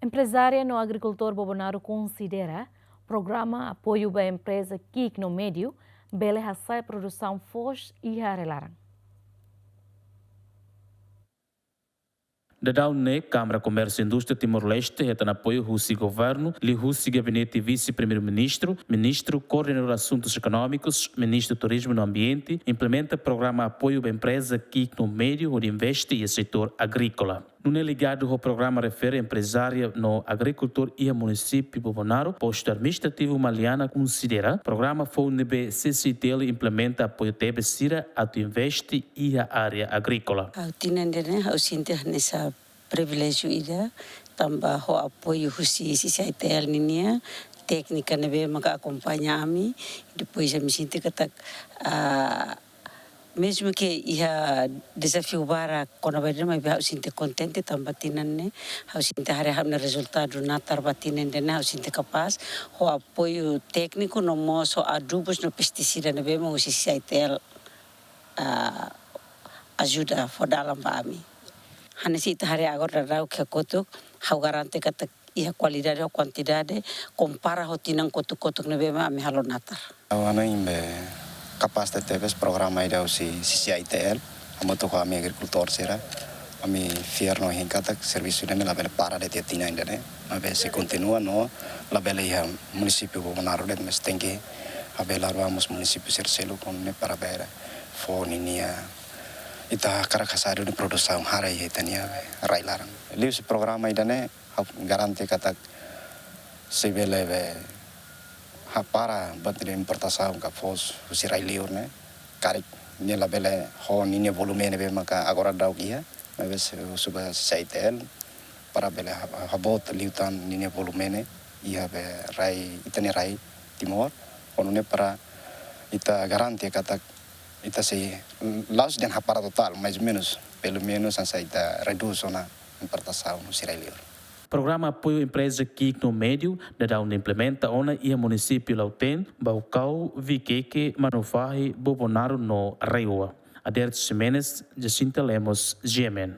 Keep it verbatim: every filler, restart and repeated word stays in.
Emprezária no agrikultór Bobonaro konsidera programa apoiu ba empreza ki'ik no médiu bele hasa'e produsaun foos iha área laran. Daudaun ne'e, Kámara Komérsiu Indústria Timor-Leste hetan apoiu husi governu, liuhusi Gabinete Vise-Primeiru-Ministru, Ministru Koordenadór Asuntus Ekonómikus, Ministru Turizmu no Ambiente, implementa programa apoiu ba empreza ki'ik no médiu hodi investe iha setór agríkola. Nune'e ligadu ho programa refere emprezária no agrikultór iha munisípiu Bobonaro, Postu Administrativu Maliana konsidera programa foun ne'ebé CCI-T L implementa apoiu tebes sira atu investe iha área agríkola. Ha'u tinan ida-ne'e ha'u sente hanesan priviléjiu ida, tanba ho apoiu husi CCI-T L ninia téknika ne'ebé maka akompaña ami, depois ami sente katak, ah, mezmu ke iha dezafiu barak kona-ba ida-ne'e, maibé ha'u sente kontente tanba tinan ne'e ha'u sente haree ha'u-nia rezultadu natar ba tinan ida-ne'e, ha'u sente kapás, ho apoiu tékniku no mós ho adubus no pestisida ne'ebé mak husi CCI-T L, ah, ajuda fó dalan ba ami. Hanesan ita haree agora daudaun iha kotuk, ha'u garante katak iha kualidade ho kuantidade, kompara ho tinan kotuk-kotuk ne'ebé mak ami halo natar. Ha'u hanoin be kapás tebetebes programa ida husi CCI-T L, hamutuk ho ami agrikultór sira, ami fiar no hein katak servisu ida-ne'e labele para de'it iha tinan ida-ne'e, maibé sei kontinua no labele iha munisípiu Bobonaro de'it, mas tenke habelar ba mós munisípiu sira seluk ne'e para bele fó ninia, ita hakarak hasa'e duni produsaun hara iha ita-nia rai laran. Liuhusi programa ida-ne'e, ha'u garante katak sei bele be hapara buat ida importasaun ka foos husi rai liur ne'e, karik nia labele ho ninia volume ne'ebé maka agora daudaun iha, maibé sei husu ba CCI-T L para bele ha-, haboot liután ninia volume ne'e iha be rai, ita-nia rai Timor, ho nune'e para ita garante katak ita sei la'ós dehan hapara totál, mais ou menus, pelumenus hanesan ita redús ona importasaun husi rai liur. Programa apoiu empreza ki'ik no médiu daudaun implementa ona iha munisípiu Lautém, Baucau, Viqueque, Manufahi, Bobonaro no RAEOA. Aderito Ximenes, Jacinta Lemos, G M N.